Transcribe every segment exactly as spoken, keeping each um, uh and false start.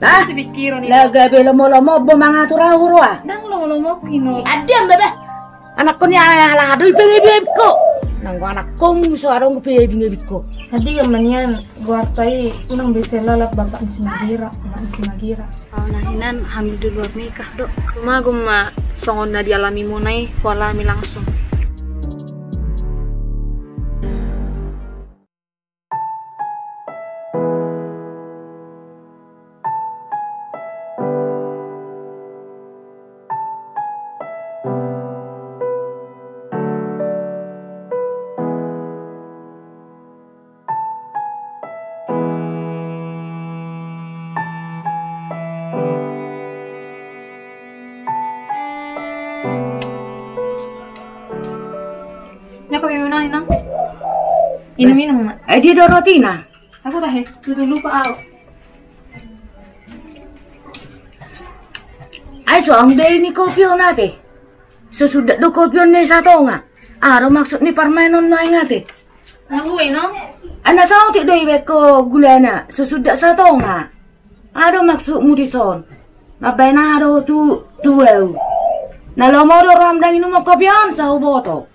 Ah, gabe lomo-lomo bo mangatur ahu roa. Ndang lomo-lomo, Ino. Adian bebe. Anakku ni ala-ala do ipehe-behebingko. Nanggo anakku so adong ipehe-behebingko. Tadi ya manian gua tai unang bisa lalap bapak ni si Magira, anak ni si Magira. Au na hinan hamil di luar nikah do. Mago ma songon na dialami muna i, hualami langsung. Nia kopi muna, Inang. Inum, inum ma. Eh, dia do rotina. Aku tahe, tutu lupa au. Ai so au be ni kopi on ate. So suda do kopi on na i satonga. Aha do maksud ni parmaen on nuaeng ate? Aha do i, Inang? Ai na saotik do ibaen ho gulana, so suda satonga. Aha do maksudmu dison? Mambaen aha do tu, tu au? Na lomo do roham ndang inumon kopi on, sai huboto.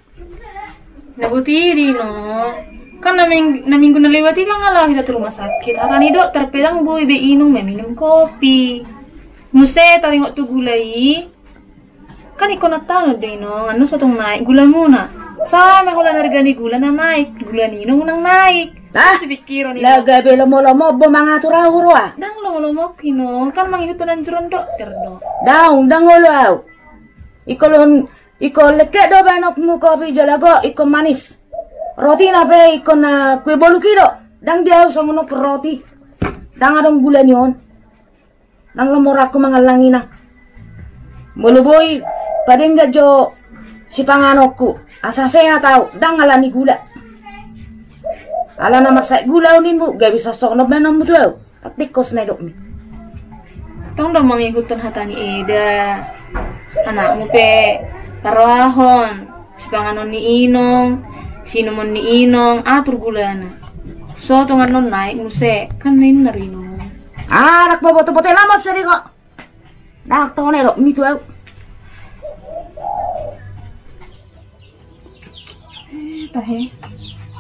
Na boti do, Inang. Kan na ming-, na minggu na lewat i kan nga laho hita tu rumah sakit. Hata ni dokter pe ndang boi be inum, maminum kopi. Muse taringot tu gula i. Kan ingkon na tano do, Inang, annon so tung naek gula muna. Sai ma holan arga ni gula na naek, gula ni inong unang naek. Ah, gabe lomo-lomo bo mangatur ahu roa. Ndang lomo-lomo, Inang, kan mangihuthon anjuran dokter do. Ndang, ndang olo au. Ingkon, ingkon lengkek do baenonmu kopi jala gok ingkon manis. Rotina pe ingkon na kue boluk i do. Ndang di au songon on roti. Ndang adong gula ni on. Ndang lomo rohangku mangallang, Inang. Molo boi padenggan jo sipanganonku, asa sehat au, ndang ala ni gula. Ala na marsae gula au nimmu, gabe songon on baenonmu tu au. Ndang tingkos na didokmi. Tong do mangihuthon hata ni eda. Anakmu pe taroahon. Sipanganon ni inong, siinumon ni inong, atur gulana. So tung annon naek muse, kan ninna do inong. Anak ma boto-boto, lamot sedi kok. Ndang tong na didokmi tu au. Eh, tahe.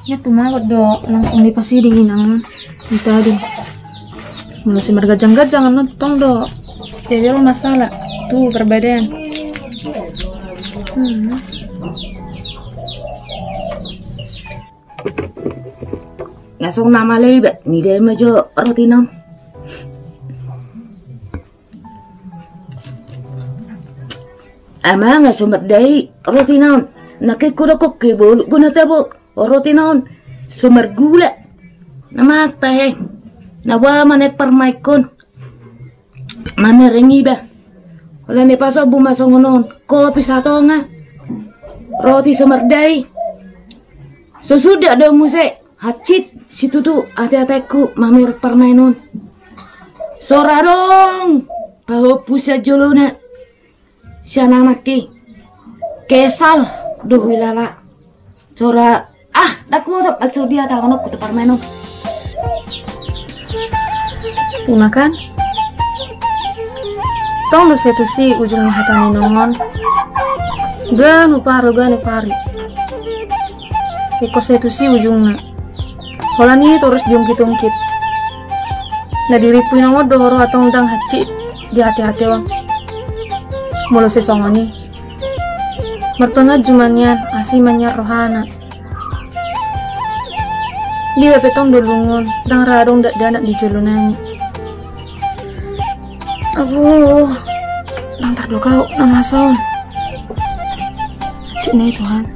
Ia tumagot do langsung dipasiding inang. Ita di. Molo si margajang-gajang annon tong do. Jadi lo masalah tu perbedaan. Hmm. Nga songon na male iba, nida ma jo roti non. Ama nga so mardai roti non. Nangkin hudok ho ke boluk guna tabo roti non. So margula. Na mata he. Na boha ma na parmaenkon. Mamereng iba. Holan na pasombu ma songon on. Kopi satonga. Roti so mardai. So suda do muse. Hansit situtu ate-ateku mamereng parmaen on. So ra adong pahompu sian jolona. Sian anakki. Kesal do huilala. So ra, ah, ndang huboto, ndang so dihatahononku tu parmaen on. Ima kan? Tong do sai tusi ujung ni hata ni inong on. Ganup ari, ganup ari. Ingkon sai tusi ujungna. Holan i torus diungkit-ungkit. Na dirimpu inong on do huroha tong ndang hansit di ate-ate on. Molo sai songon i. Marpanganju ma nian, asi ma nian rohana. Dia pe tong do lungun, ndang ra adong dakdanak di jolonami. Aduh, ndang tardok au na masa on. Cik ni Tuhan.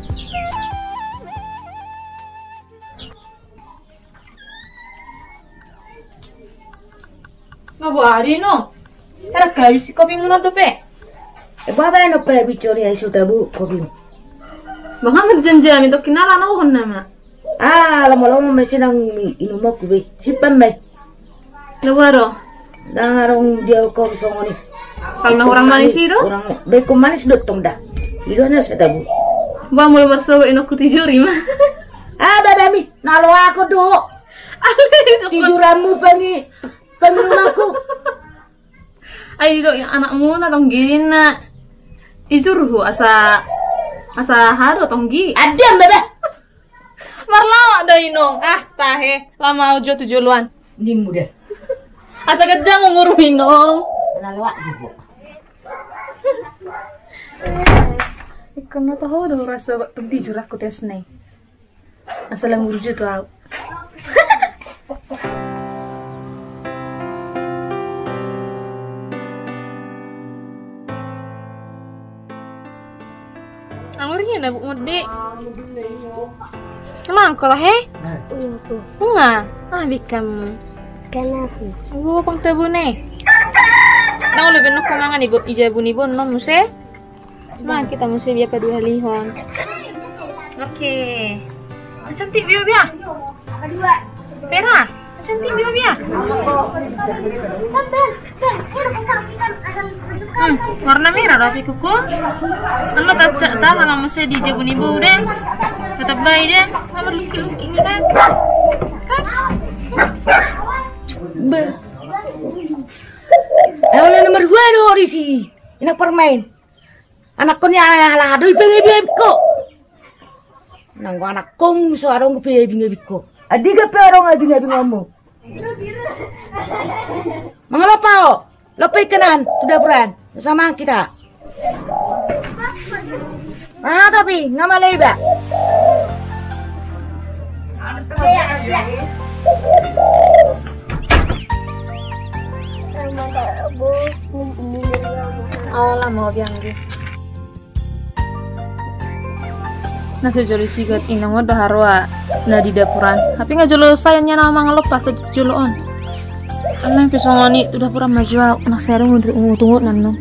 Nga boha do inong? Era habis kopi muna dope. E, boha baen on pe bicori ai so tabo kopi. Banga marjanji ami tokkin ala na uhon nama. Ah, lama-lama ma i sinang inumonku be. Simpan ma i. Na boha do? Ndang adong di au kopi songon i. Kalau na hurang manis i do? Hurang, be ingkon manis do tong da. I do na sai tabo. Ba molo marsogot inongku tijuri ma. Ah, babami, na loakon do. Tijuranmu pangi, panginumanku. Ai didok anakmuna tonggi ninna. Ijurhu asa, asa aha do tonggi. Adian bebe. Marlawak do inong. Ah, tahe. Lama au jo tu joloan. Nimmu de. Asa ganjang umurmu inong. Na lewat juga. Ikon na tahu do rasa kok pedih jurah ku tes nih. Asa lam urju tu au. Anggur ni na buk mode. Emang kau lah he? Bunga. Ah, bikam. Kanasi. Gua pang tabu ne. Nang lu benuk kau mangan ibu ija buni bon non muse. Nah, kita mesti biar kedua lihon. Oke. Cantik bio bio. Pera. Cantik bio bio. Hmm, warna merah tapi kuku. Anu tak tak hama mesti di jabu nibu deh. Tetap baik deh. Apa luki luki ini kan? Kan? Be. Eh, oleh nomor dua do di si. Ini permen. Anakku ni ala ala do ibeng-ibengko. Nanggo anakku so adong pe ibeng-ibengko. Adiga pe adong ibeng-ibengmu. Mangalopa o. Lopa ikenan tu daporan. Sama kita. Ah, tapi nga male iba. Alah mau biang di. Na sejolo sigat inong on do haroa na di daporan. Tapi nga jolo sayan nya na mangalopa sejolo on. Alah pe songon i tu daporan ma jo au, anak saya ungut ungut nanno.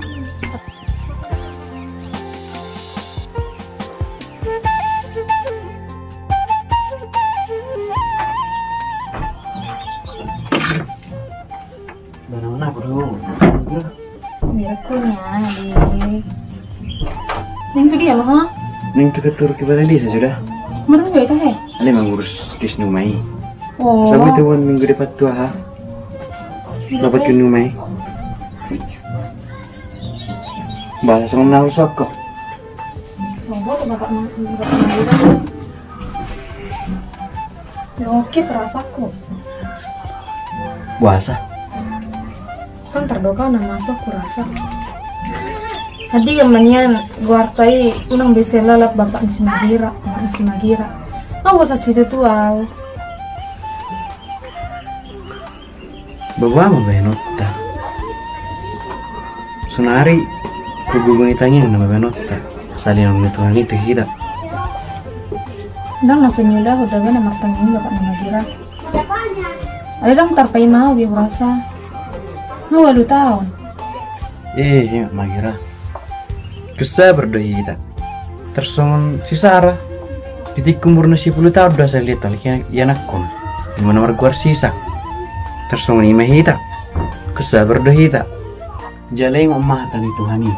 Barang apa dulu? Mirakulnya di. Ning ke dia mah? Ning ke ketur ke balai desa sudah. Merem juga itu he. Ale mangurus kes numai. Oh. Sampai tuan minggu depan tu aha. Dapat ke numai. Bahasa songon na usok ko. Sobo tu bapak. Oke, perasaanku. Puasa. Kan terdoka na masuk kurasa. Tadi yang manian gua artai unang bisa lalap bapak si Magira, bapak si Magira. Kau usah situ tuh au. Baboa ma baenonta. Sonari hugogongi tangiang nama baenonta. Saliang ni Tuhan i tu hita. Ndang na songon i da, huda baen na martangiang bapak na Magira. Ai ndang tarpaima au be hurasa. Nga ualu taon. Eh, Magira. Husabar do hita. Tarsongon si Sara. Di tingki umurna sipulu taon do asa liat halak ianakkon. Di mana margoar si Isak. Tarsongon i ma hita. Husabar do hita. Jala ingot ma hata ni Tuhan i.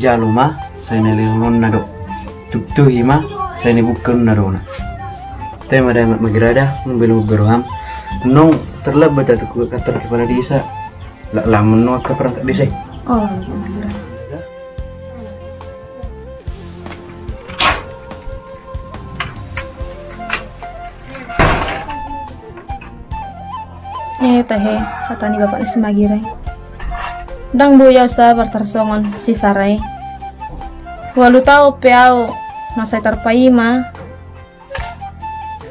Jalo ma sai na lehononna do. Tuktuhi ma sai na bungkaonna do na. Te ma da Magira da, membelu beroham. Nong terlambat atu ku kantor kepala desa. Lak lamun nu angka perangkat desa i. Oh, bener. Eh, tahe, hata ni bapak ni si Magira i. Ndang boi au sabar tarsongon si Sara i. Ualu taon pe au na sai tarpaima.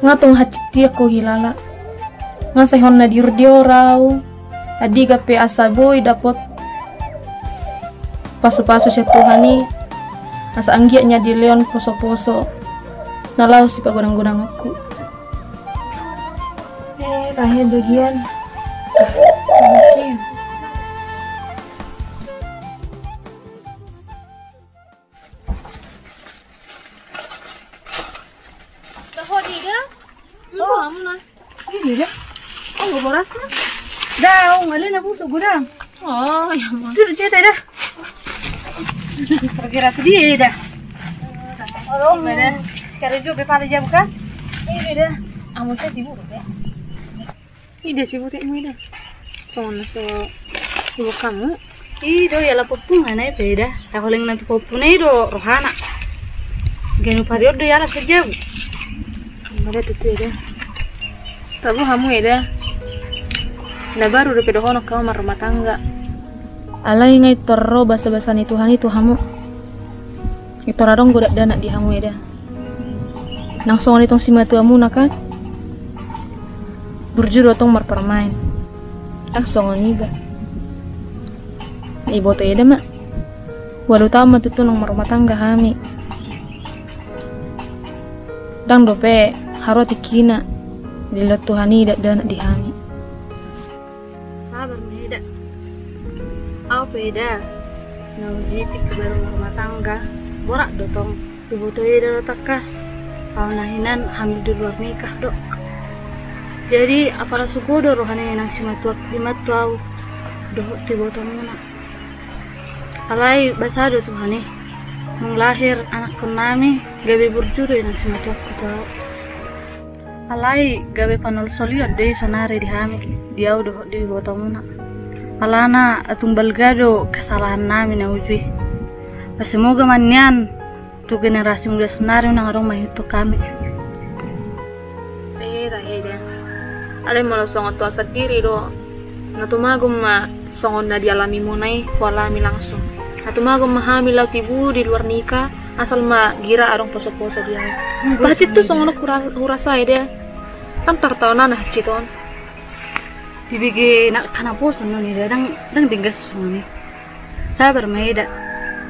Nga tung hansit ia huhilala. Nga sai hon na diordior au. Andigan pe asa boi dapot pasupasu sian Tuhan i. Asa anggiat nian dilehon posoposo na laho sipagodanggodanganku. Eh, tahe bagian. Tahu dia? Lu kamu nah. Ini dia. Oh, boras nah. Dah, oh, ngalih lah, Bu, gudang. Oh, ya ampun. Duduk dia dah. Perkira ke dia dah. Oh, mana? Sekarang juga bepala jam kan? Ini dah. Amun saya tidur ya. Ida si butikmu ida. Songon na so ibu kamu. I do ialap ompungna i pe, Eda. Ai holeng na tu ompungna i do rohana. Ganup ari on do ialap sian jabu. Mada tutu, Eda. Tabo hamu, Eda. Na baru dope dohonon hamu marrumah tangga. Alai nga i tor ro basa-basa ni Tuhan i tu hamu. I tor adong do dakdanak di hamu, Eda. Ndang songon i tong simatuamuna kan? Burju do tong marparumaen. Ndang songon i ba. Iboto Eda ma. Ualu taon ma tutu naung marrumah tangga hami. Ndang dope haroa tingkina dilehon Tuhan i dakdanak di hami. Sabar ma, Eda. Au pe, Eda, na uju i tingki baru marrumah tangga, borat do tong. Iboto Eda do tangkas, au na hinan hamil di luar nikah do. Jadi apala so poda roha ni nang simatuangku i ma tu au dohot tu ibotomuna. Alai basa do Tuhan i, nunga lahir anakkonnami gabe burju do i nang simatuangku tu au. Alai gabe panolsolion do i sonari di hami, di au dohot di ibotomuna. Alana tung balga do kesalahannami na uju i. Ba semoga ma nian tu generasi muda sonari unang adong mangihuthon hami. Eda, Eda. Alai molo songon tu angka diri do, na tumagon ma songon na dialamimuna i hualami langsung. Na tumagon ma hami laho tibu di luar nikah, asal ma gira adong poso-poso di au. Pasit tu songon hura-, hurasa, Eda. Kan tartaon na hansit on. Dibege na hanaposo on, Eda, ndang, ndang denggan songon i. Sabar ma, Eda.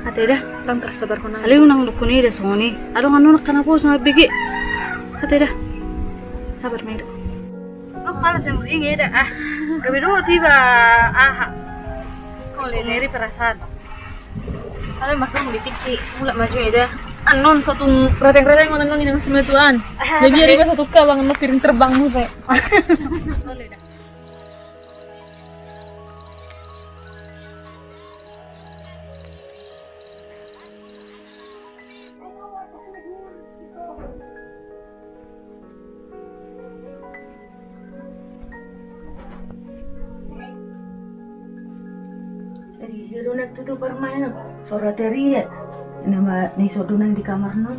Ate, Eda. Ndang tarsabarhon au. Alai unang dohonon, Eda, songon i. Adong annon na hanaposo na bege. Ate, Eda. Sabar ma, Eda. Oh, pala sembring, Eda. Ah, gabe dohot iba. Aha. Kau le ngeri perasaan. Alai mardongan di tingki, mulak ma jo, Eda. Annon so tung reteng-reteng on annon inang simatuan. Gabe biar iba satu kabang annon piring terbang muse. Jadi, dia donat tutup permainan. Sora teria. Nama ni so donat di kamar non.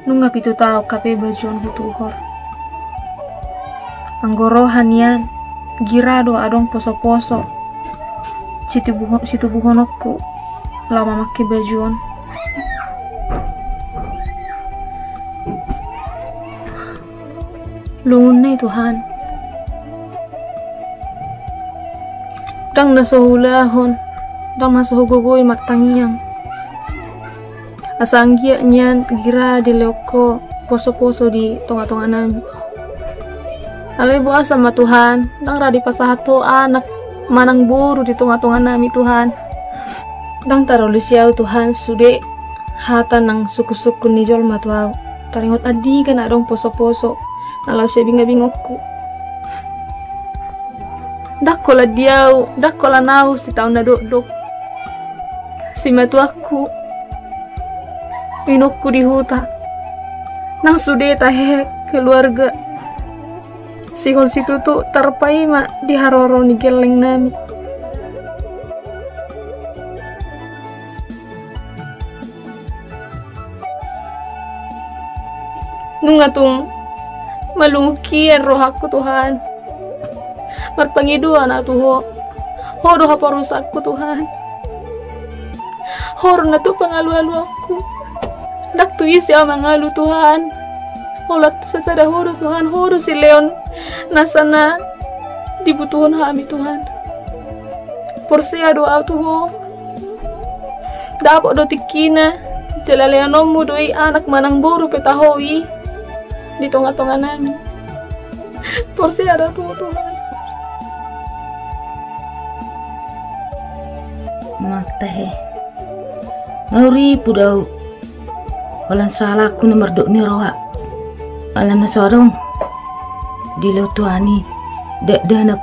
Nunga pitu taon hape baju on hutuhor. Anggo roha nian, gira do adong poso-poso situbuho-, situbuhononku laho mamake baju on. Lungun na i, Tuhan. Ndang na so huulahon, ndang na so hugogoi martangiang. Asa anggiat nian gira dilehon Ho poso-poso di tonga-tonganami. Alai boasa ma, Tuhan, ndang ra dipasahat Ho anak manang boru di tonga-tonganami, Tuhan. Ndang taroloi au, Tuhan, sude hata nang sungkun-sungkun ni jolma tu au. Taringot andigan adong poso-poso na laho sian binga-bingaonku. Ndang holan di au, ndang holan au sitaon na dokdok. Simatuangku, inongku di huta, nang sude tahe keluarga. Sihol situtu tarpaima di haroro ni gellengnami. Nunga tung malungun hian rohangku, Tuhan. Marpangidoan au tu Ho. Ho do haporusanku, Tuhan. Ho do na tu pangalualuanku. Ndang tu ise au mangalu, Tuhan. Holan tu sasada Ho do, Tuhan. Ho do silehon nasa na dibutuhon hami, Tuhan. Porsea do au tu Ho. Dapot do tingkina, jala lehononmu do i anak manang boru pe taho i di tonga-tonganami. Porsea do au tu Ho, Tuhan. Mata he. Nga ripu do au. Holan salangku na mardok ni roha. Alana so adong dilehon Tuhan i dakdanak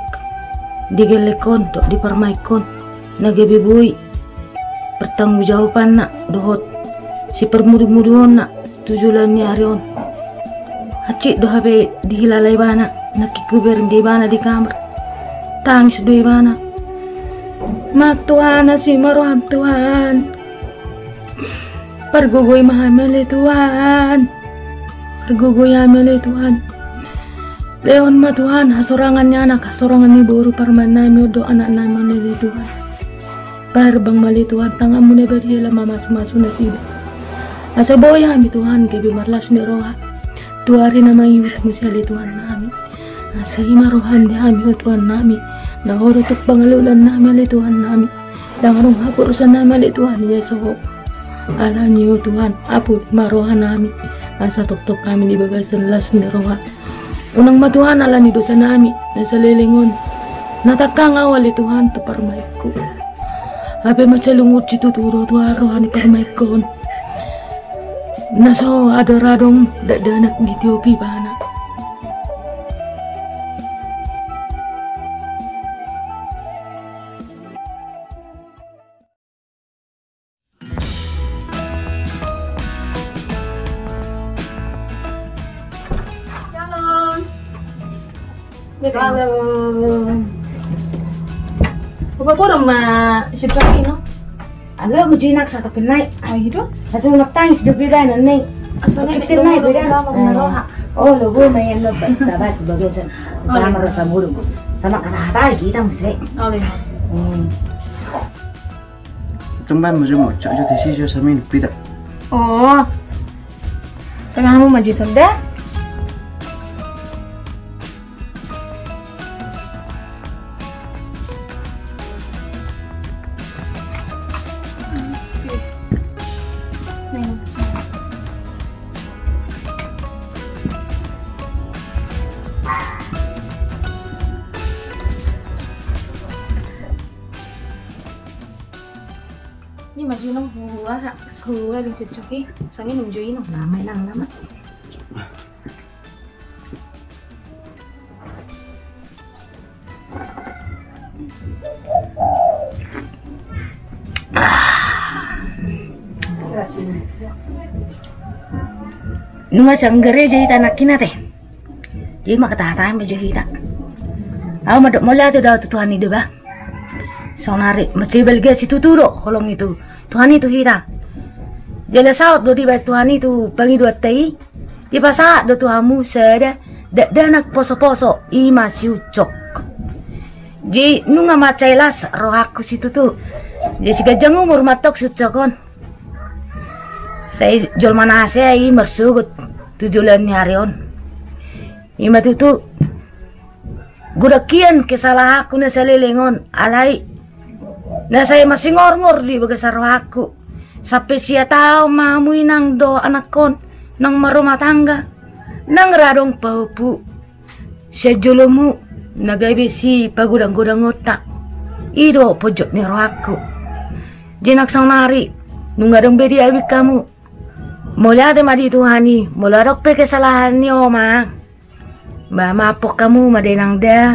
digellengkon dohot diparmaenkon na gabe boi pertanggungjawabanna dohot siparmudumuduonna tu joloan ni ari on. Hansit do hape dihilala ibana Nangkin hubereng do ibana di kamar. Tangis do ibana. Ma Tuhan, asi ma roham Tuhan. Pargogoi ma hami ale Tuhan. Pargogoi hami ale Tuhan. Lehon ma Tuhan hasorangan ni anak, hasorangan ni boru, parumaen nami on dohot anak nami on ale Tuhan. Parbang ma ale Tuhan tanganmu na badia laho mamasumasu nasida. Asa boi hami Tuhan gabe marlas ni roha tu ari na mangihut muse ale Tuhan nami. Asa i ma roham di hami Ho Tuhan nami. Na Ho do tong pangalualuan nami ale Tuhan nami. Ndang adong haporusan nami ale Tuhan ia so Ho. Alani i Ho Tuhan, apuli ma roha nami. Asa tongtong hami di bagasan las ni roha. Unang ma Tuhan alani dosa nami na saleleng on na tangkang ahu ale Tuhan tu parumaenku. Hape mansai lungun situtu do Tuhan roha ni parumaenku on. Na so adong-adong dakdanak ditiop ibana. Shalom. Shalom. Apa kurang ma si Pino? Alo, mau jinak satu kenai. Oh, gitu? Langsung nak tangis di beda neng. Asal ini kenai beda. Oh, lo bu main lo tabat bagasan. Sama rasa mulu. Sama kata-kata kita mesti. Oh, iya. Hmm. Tumban mo jo mo, cok jo tisi jo samin pita. Oh. Tengahmu maju sudah. Ni maju nong huhuaha, huhuaha dung cucuk i, sami nung jo inong. Nama inang nama. Nunga sanggareja hita nangkin ate. Jadi maka tahan-tahan ma jo hita. Au madok mauliate do tu Tuhan i do ba. Saonari mansai balga situtu do holong i tu Tuhan i tu hita. Jala saut do dibaen Tuhan i tu pangidoanta i. Dipasahat do tu hamu sada dakdanak poso-poso i ma si Ucok. Jadi nunga mansai las rohangku situtu. Jadi siganjang umur ma antong si Ucok on. Sai jolma na hasea i marsogot tu joloan ni ari on. I ma tutu. Godang hian kesalahanku na saleleng on alai na sai masingorngor di bagasan rohangku. Sampe sia taon ma hamu inang dohot anakkon naung marrumah tangga. Ndang ra adong pahompu sian jolomu na gabe sipagodang-godangonta. I do ponjot ni rohangku. Jadi nang saonari nunga adong be diabing hamu. Mauliate ma di Tuhan i, molo adong pe kesalahan ni oma. Ba maaphon hamu ma da inang da.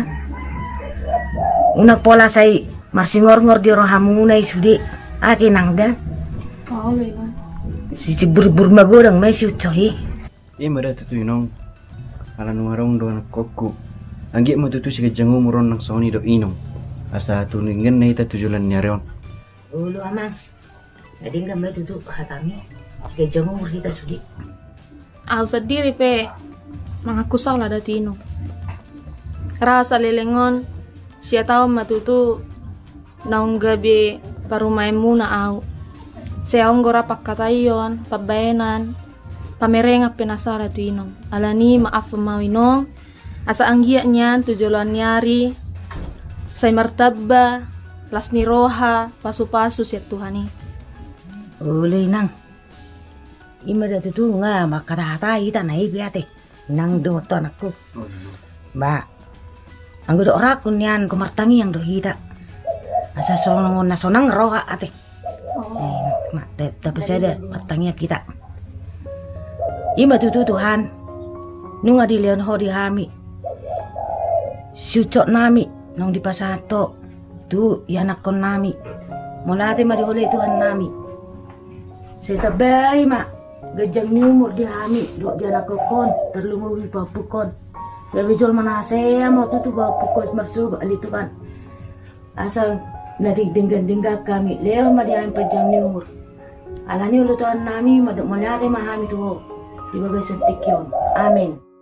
Unang pola sai marsingorngor di rohamuna i sude. Ake inang da. Sisi burbur magodang ma i si Ucok i. I ma da tutu inong. Ala nunga adong do anakkongku. Anggiat ma tutu siganjang umur on nang songon i do inong. Asa tu denggan na hita tu joloan ni ari on. Olo amang. Na denggan ma i tutu hatami. Siganjang umur hita sude. Au sandiri pe mangaku sala da tu inong. Ra saleleng on sia taon ma tutu naung gabe parumaenmuna au. Sai onggo ra pangkataion, pambahenan, pamerengan pe na sala tu inong. Alani i maaphon ma au inong. Asa anggiat nian tu joloan ni ari sai martamba las ni roha, pasu-pasu sian Tuhan i. Olo inang. I ma da tutu nga mangkata-hata hita na i pe ate. Inang dohot tu anakku. Ba anggo dok rohangku nian, martangiang do hita. Asa songon na sonang roha ate. Tapasada martangiang hita. I ma tutu Tuhan, nunga dilehon Ho di hami si Ucok nami naung dipasahat Ho tu ianakkon nami. Mauliate ma di Ho ale Tuhan nami. Sai tambai ma ganjang ni umur di hami dohot di anakkon, tarlumobi pahompungkon. Gabe jolma na hasea ma Ho tutu, baoa pungkaon marsogot ale Tuhan. Asa na denggan-denggan hami, lehon ma di hami panjang ni umur. Alani i olo Tuhan nami, mandok mauliate ma hami tu Ho di bagasan tingki on. Amen.